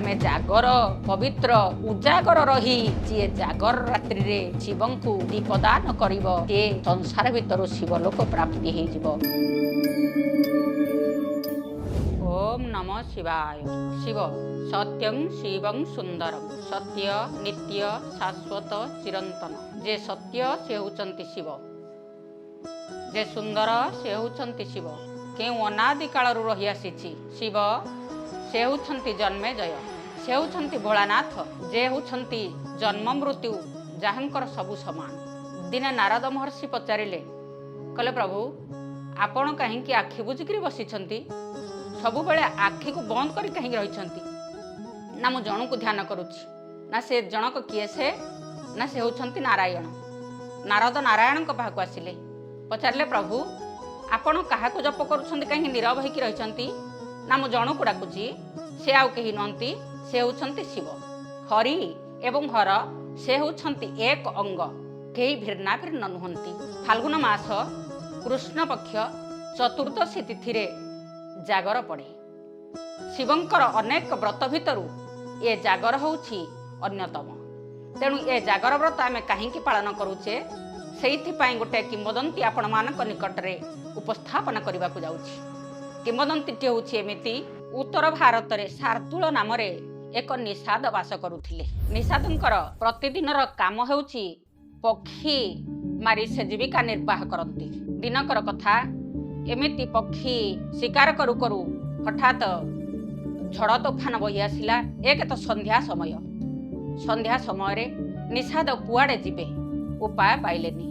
ଆମେ ଜାଗର ପବିତ୍ର ଉଜାଗର ରହି ଯିଏ ଜାଗର ରାତ୍ରିରେ ଶିବଙ୍କୁ ଦୀପଦାନ କରିବ, ସିଏ ସଂସାର ଭିତରୁ ଶିବଲୋକ ପ୍ରାପ୍ତି ହେଇଯିବ। ଓମ୍ ନମ ଶିବାୟ। ଶିବ ସତ୍ୟଂ ଶିବଂ ସୁନ୍ଦରಂ। ସତ୍ୟ, ନିତ୍ୟ, ଶାଶ୍ୱତ, ଚିରନ୍ତନ। ଯେ ସତ୍ୟ, ସେ ହେଉଛନ୍ତି ଶିବ। ଯେ ସୁନ୍ଦର, ସେ ହେଉଛନ୍ତି ଶିବ। କେଉଁ ଅନାଦି କାଳରୁ ରହିଆସିଛି ଶିବ, ସେ ହେଉଛନ୍ତି ଜନ୍ମେ ଜୟ, ସେ ହେଉଛନ୍ତି ଭୋଳାନାଥ, ଯେ ହେଉଛନ୍ତି ଜନ୍ମ ମୃତ୍ୟୁ ଯାହାଙ୍କର ସବୁ ସମାନ। ଦିନେ ନାରଦ ମହର୍ଷି ପଚାରିଲେ, କହିଲେ, ପ୍ରଭୁ, ଆପଣ କାହିଁକି ଆଖି ବୁଜିକିରି ବସିଛନ୍ତି? ସବୁବେଳେ ଆଖିକୁ ବନ୍ଦ କରି କାହିଁକି ରହିଛନ୍ତି? ନା, ମୁଁ ଜଣକୁ ଧ୍ୟାନ କରୁଛି। ନା, ସେ ଜଣକ କିଏ ସେ? ନା, ସେ ହେଉଛନ୍ତି ନାରାୟଣ। ନାରଦ ନାରାୟଣଙ୍କ ପାଖକୁ ଆସିଲେ, ପଚାରିଲେ, ପ୍ରଭୁ, ଆପଣ କାହାକୁ ଜପ କରୁଛନ୍ତି? କାହିଁକି ନୀରବ ହେଇକି ରହିଛନ୍ତି? ନା, ମୁଁ ଜଣକୁ ଡାକୁଛି। ସେ ଆଉ କେହି ନୁହନ୍ତି, ସେ ହେଉଛନ୍ତି ଶିବ। ହରି ଏବଂ ହର, ସେ ହେଉଛନ୍ତି ଏକ ଅଙ୍ଗ, କେହି ଭିନ୍ନା ଭିନ୍ନ ନୁହନ୍ତି। ଫାଲ୍ଗୁନ ମାସ କୃଷ୍ଣ ପକ୍ଷ ଚତୁର୍ଦ୍ଦଶୀ ତିଥିରେ ଜାଗର ପଡ଼େ। ଶିବଙ୍କର ଅନେକ ବ୍ରତ ଭିତରୁ ଏ ଜାଗର ହେଉଛି ଅନ୍ୟତମ। ତେଣୁ ଏ ଜାଗର ବ୍ରତ ଆମେ କାହିଁକି ପାଳନ କରୁଛେ, ସେଇଥିପାଇଁ ଗୋଟେ କିମ୍ବଦନ୍ତୀ ଆପଣମାନଙ୍କ ନିକଟରେ ଉପସ୍ଥାପନ କରିବାକୁ ଯାଉଛି। କିମ୍ବଦନ୍ତୀଟି ହେଉଛି ଏମିତି। ଉତ୍ତର ଭାରତରେ ଶାର୍ଦୁଳ ନାମରେ ଏକ ନିଷାଦ ବାସ କରୁଥିଲେ। ନିଷାଦଙ୍କର ପ୍ରତିଦିନର କାମ ହେଉଛି ପକ୍ଷୀ ମାରି ସେ ଜୀବିକା ନିର୍ବାହ କରନ୍ତି। ଦିନକର କଥା, ଏମିତି ପକ୍ଷୀ ଶିକାର କରୁ କରୁ ହଠାତ୍ ଝଡ଼ ତୋଫାନ ବହି ଆସିଲା। ଏକ ତ ସନ୍ଧ୍ୟା ସମୟ। ସନ୍ଧ୍ୟା ସମୟରେ ନିଷାଦ କୁଆଡ଼େ ଯିବେ, ଉପାୟ ପାଇଲେନି।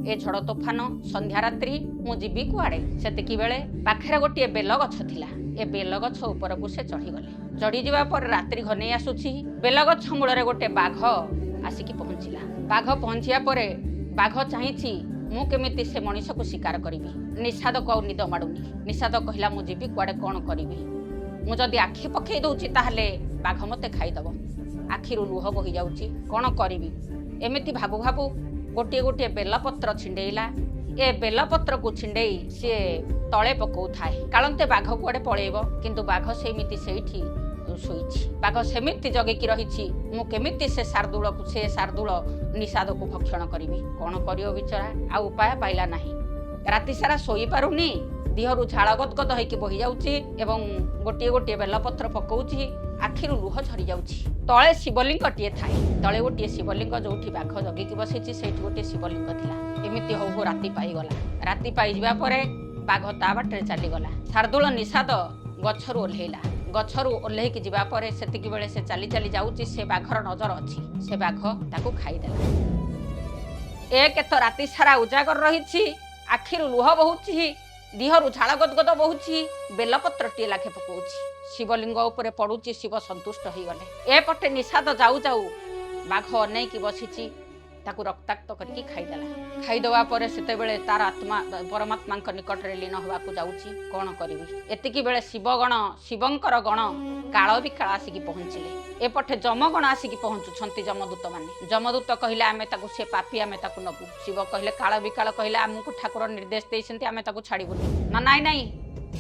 ଏ ଝଡ଼ ତୋଫାନ, ସନ୍ଧ୍ୟା ରାତ୍ରି, ମୁଁ ଯିବି କୁଆଡ଼େ? ସେତିକି ବେଳେ ପାଖରେ ଗୋଟିଏ ବେଲ ଗଛ ଥିଲା। ଏ ବେଲ ଗଛ ଉପରକୁ ସେ ଚଢ଼ିଗଲେ। ଚଢ଼ିଯିବା ପରେ ରାତ୍ରି ଘନେଇ ଆସୁଛି। ବେଲ ଗଛ ମୂଳରେ ଗୋଟେ ବାଘ ଆସିକି ପହଞ୍ଚିଲା। ବାଘ ପହଞ୍ଚିବା ପରେ ବାଘ ଚାହିଁଛି, ମୁଁ କେମିତି ସେ ମଣିଷକୁ ଶିକାର କରିବି। ନିଷାଦକୁ ଆଉ ନିଦ ମାଡ଼ୁନି। ନିଷାଦ କହିଲା, ମୁଁ ଯିବି କୁଆଡ଼େ, କ'ଣ କରିବି? ମୁଁ ଯଦି ଆଖି ପକେଇ ଦଉଛି, ତାହେଲେ ବାଘ ମୋତେ ଖାଇଦବ। ଆଖିରୁ ଲୁହ ବୋହି ଯାଉଛି, କ'ଣ କରିବି? ଏମିତି ଭାବୁ ଭାବୁ ଗୋଟିଏ ଗୋଟିଏ ବେଲପତ୍ର ଛିଣ୍ଡେଇଲା। ଏ ବେଲପତ୍ରକୁ ଛିଣ୍ଡେଇ ସିଏ ତଳେ ପକଉଥାଏ, କାଳନ୍ତେ ବାଘ କୁଆଡ଼େ ପଳେଇବ। କିନ୍ତୁ ବାଘ ସେମିତି ସେଇଠି ଶୋଇଛି। ବାଘ ସେମିତି ଜଗିକି ରହିଛି, ମୁଁ କେମିତି ସେ ଶାର୍ଦୁଳକୁ, ସେ ଶାର୍ଦୁଳ ନିଷାଦକୁ ଭକ୍ଷଣ କରିବି। କ'ଣ କରିବ ବିଚରା, ଆଉ ଉପାୟ ପାଇଲା ନାହିଁ। ରାତି ସାରା ଶୋଇପାରୁନି, ଦିହରୁ ଝାଳ ଗଦଗଦ ହେଇକି ବୋହି ଯାଉଛି ଏବଂ ଗୋଟିଏ ଗୋଟିଏ ବେଲପତ୍ର ପକଉଛି, ଆଖିରୁ ଲୁହ ଝରି ଯାଉଛି। ତଳେ ଶିବଲିଙ୍ଗଟିଏ ଥାଏ। ତଳେ ଗୋଟିଏ ଶିବଲିଙ୍ଗ, ଯୋଉଠି ବାଘ ଜଗିକି ବସିଛି, ସେଇଠି ଗୋଟିଏ ଶିବଲିଙ୍ଗ ଥିଲା। ଏମିତି ହଉ ହଉ ରାତି ପାଇଗଲା। ରାତି ପାଇଯିବା ପରେ ବାଘ ତା ବାଟରେ ଚାଲିଗଲା। ଶାର୍ଦୁଳ ନିଷାଦ ଗଛରୁ ଓହ୍ଲେଇଲା। ଗଛରୁ ଓହ୍ଲେଇକି ଯିବା ପରେ ସେତିକି ବେଳେ ସେ ଚାଲି ଚାଲି ଯାଉଛି, ସେ ବାଘର ନଜର ଅଛି, ସେ ବାଘ ତାକୁ ଖାଇଦେଲା। ଏକ ତ ରାତି ସାରା ଉଜାଗର ରହିଛି, ଆଖିରୁ ଲୁହ ବହୁଛି, ଦିହରୁ ଝାଳ ଗଦଗଦ ବହୁଛି, ବେଲପତ୍ରଟିଏ ଲାଖେ ପକଉଛି, ଶିବଲିଙ୍ଗ ଉପରେ ପଡୁଛି। ଶିବ ସନ୍ତୁଷ୍ଟ ହେଇଗଲେ। ଏପଟେ ନିଷାଦ ଯାଉ ଯାଉ ବାଘ ଅନେଇକି ବସିଛି, ତାକୁ ରକ୍ତାକ୍ତ କରିକି ଖାଇଦେଲା। ଖାଇଦେବା ପରେ ସେତେବେଳେ ତାର ଆତ୍ମା ପରମାତ୍ମାଙ୍କ ନିକଟରେ ଲୀନ ହେବାକୁ ଯାଉଛି। କ'ଣ କରିବି? ଏତିକି ବେଳେ ଶିବଗଣ, ଶିବଙ୍କର ଗଣ କାଳ ବିକାଳ ଆସିକି ପହଞ୍ଚିଲେ। ଏପଟେ ଯମଗଣ ଆସିକି ପହଞ୍ଚୁଛନ୍ତି, ଯମଦୂତ ମାନେ। ଯମଦୂତ କହିଲେ, ଆମେ ତାକୁ, ସେ ପାପି, ଆମେ ତାକୁ ନବୁ। ଶିବ କହିଲେ, କାଳ ବିକାଳ କହିଲେ, ଆମକୁ ଠାକୁର ନିର୍ଦ୍ଦେଶ ଦେଇଛନ୍ତି, ଆମେ ତାକୁ ଛାଡ଼ିବୁନି। ନା, ନାଇଁ ନାଇଁ,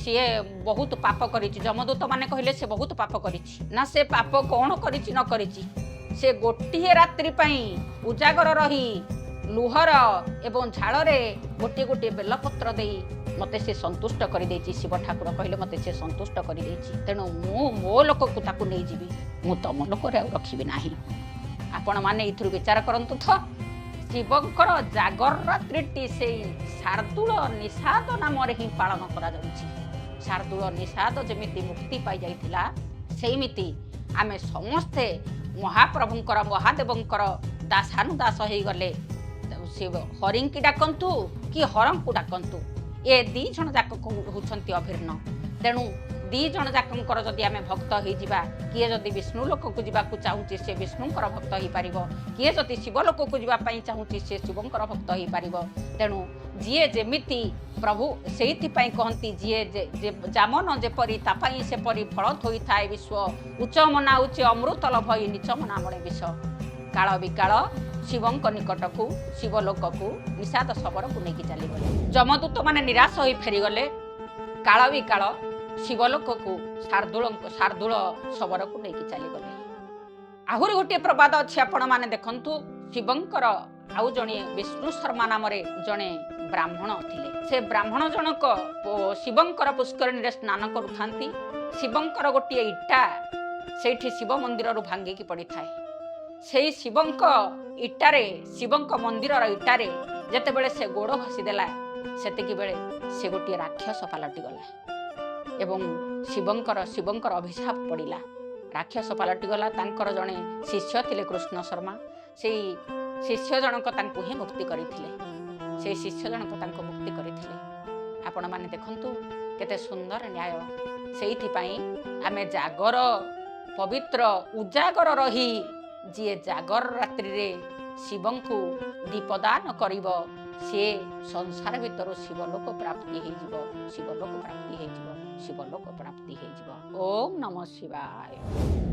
ସିଏ ବହୁତ ପାପ କରିଛି। ଯମଦୂତ ମାନେ କହିଲେ, ସେ ବହୁତ ପାପ କରିଛି। ନା, ସେ ପାପ କ'ଣ କରିଛି ନ କରିଛି, ସେ ଗୋଟିଏ ରାତ୍ରି ପାଇଁ ଉଜାଗର ରହି ଲୁହର ଏବଂ ଝାଳରେ ଗୋଟିଏ ଗୋଟିଏ ବେଲପତ୍ର ଦେଇ ମୋତେ ସେ ସନ୍ତୁଷ୍ଟ କରିଦେଇଛି। ଶିବ ଠାକୁର କହିଲେ, ମୋତେ ସେ ସନ୍ତୁଷ୍ଟ କରିଦେଇଛି, ତେଣୁ ମୁଁ ମୋ ଲୋକକୁ ତାକୁ ନେଇଯିବି, ମୁଁ ତମ ଲୋକରେ ଆଉ ରଖିବି ନାହିଁ। ଆପଣମାନେ ଏଇଥିରୁ ବିଚାର କରନ୍ତୁ ତ, ଶିବଙ୍କର ଜାଗର ରାତ୍ରିଟି ସେଇ ଶାର୍ଦୁଳ ନିଷାଦ ନାମରେ ହିଁ ପାଳନ କରାଯାଉଛି। ଶାର୍ଦୁଳ ନିଷାଦ ଯେମିତି ମୁକ୍ତି ପାଇଯାଇଥିଲା, ସେଇମିତି ଆମେ ସମସ୍ତେ ମହାପ୍ରଭୁଙ୍କର, ମହାଦେବଙ୍କର ଦାସାନୁଦାସ ହେଇଗଲେ, ଶିବ ହରିଙ୍କି ଡାକନ୍ତୁ କି ହରଙ୍କୁ ଡାକନ୍ତୁ, ଏ ଦି ଜଣ ଯାକ ହେଉଛନ୍ତି ଅଭିନ୍ନ। ତେଣୁ ଦି ଜଣ ଯାକଙ୍କର ଯଦି ଆମେ ଭକ୍ତ ହେଇଯିବା, କିଏ ଯଦି ବିଷ୍ଣୁ ଲୋକକୁ ଯିବାକୁ ଚାହୁଁଛି, ସେ ବିଷ୍ଣୁଙ୍କର ଭକ୍ତ ହେଇପାରିବ। କିଏ ଯଦି ଶିବ ଲୋକକୁ ଯିବା ପାଇଁ ଚାହୁଁଛି, ସେ ଶିବଙ୍କର ଭକ୍ତ ହେଇପାରିବ। ତେଣୁ ଯିଏ ଯେମିତି ପ୍ରଭୁ, ସେଇଥିପାଇଁ କହନ୍ତି, ଯିଏ ଯାମନ ଯେପରି ତା ପାଇଁ ସେପରି ଫଳ ଥୋଇଥାଏ ବିଶ୍ୱ। ଉଚ୍ଚ ମନା ଉଚ୍ଚ ଅମୃତ ଲଭଇ, ନୀଚ ମନା ମଳେ ବିଷ। କାଳ ବିକାଳ ଶିବଙ୍କ ନିକଟକୁ, ଶିବଲୋକକୁ ନିଷାଦ ଶବରକୁ ନେଇକି ଚାଲିଗଲେ। ଯମଦୂତ ମାନେ ନିରାଶ ହୋଇ ଫେରିଗଲେ। କାଳ ବିକାଳ ଶିବଲୋକକୁ, ଶାର୍ଦୁଳ ଶବରକୁ ନେଇକି ଚାଲିଗଲେ। ଆହୁରି ଗୋଟିଏ ପ୍ରବାଦ ଅଛି, ଆପଣମାନେ ଦେଖନ୍ତୁ। ଶିବଙ୍କର ଆଉ ଜଣେ ବିଷ୍ଣୁ ଶର୍ମା ନାମରେ ଜଣେ ବ୍ରାହ୍ମଣ ଥିଲେ। ସେ ବ୍ରାହ୍ମଣ ଜଣକ ଶିବଙ୍କର ପୁଷ୍କରିଣୀରେ ସ୍ନାନ କରୁଥାନ୍ତି। ଶିବଙ୍କର ଗୋଟିଏ ଇଟା ସେଇଠି ଶିବ ମନ୍ଦିରରୁ ଭାଙ୍ଗିକି ପଡ଼ିଥାଏ। ସେଇ ଶିବଙ୍କ ଇଟାରେ, ଶିବଙ୍କ ମନ୍ଦିରର ଇଟାରେ ଯେତେବେଳେ ସେ ଗୋଡ଼ ଘଷିଦେଲା, ସେତିକି ବେଳେ ସେ ଗୋଟିଏ ରାକ୍ଷସ ପାଲଟିଗଲା ଏବଂ ଶିବଙ୍କର ଅଭିଶାପ ପଡ଼ିଲା, ରାକ୍ଷସ ପାଲଟିଗଲା। ତାଙ୍କର ଜଣେ ଶିଷ୍ୟ ଥିଲେ କୃଷ୍ଣ ଶର୍ମା। ସେଇ ଶିଷ୍ୟ ଜଣକ ତାଙ୍କୁ ହିଁ ମୁକ୍ତି କରିଥିଲେ। ସେଇ ଶିଷ୍ୟ ଜଣକ ତାଙ୍କୁ ମୁକ୍ତି କରିଥିଲେ। ଆପଣମାନେ ଦେଖନ୍ତୁ, କେତେ ସୁନ୍ଦର ନ୍ୟାୟ। ସେଇଥିପାଇଁ ଆମେ ଜାଗର ପବିତ୍ର ଉଜାଗର ରହି ଯିଏ ଜାଗର ରାତ୍ରିରେ ଶିବଙ୍କୁ ଦୀପଦାନ କରିବ, ସିଏ ସଂସାର ଭିତରୁ ଶିବଲୋକ ପ୍ରାପ୍ତି ହେଇଯିବ, ଶିବଲୋକ ପ୍ରାପ୍ତି ହେଇଯିବ, ଶିବଲୋକ ପ୍ରାପ୍ତି ହେଇଯିବ। ଓମ୍ ନମ ଶିବାୟ।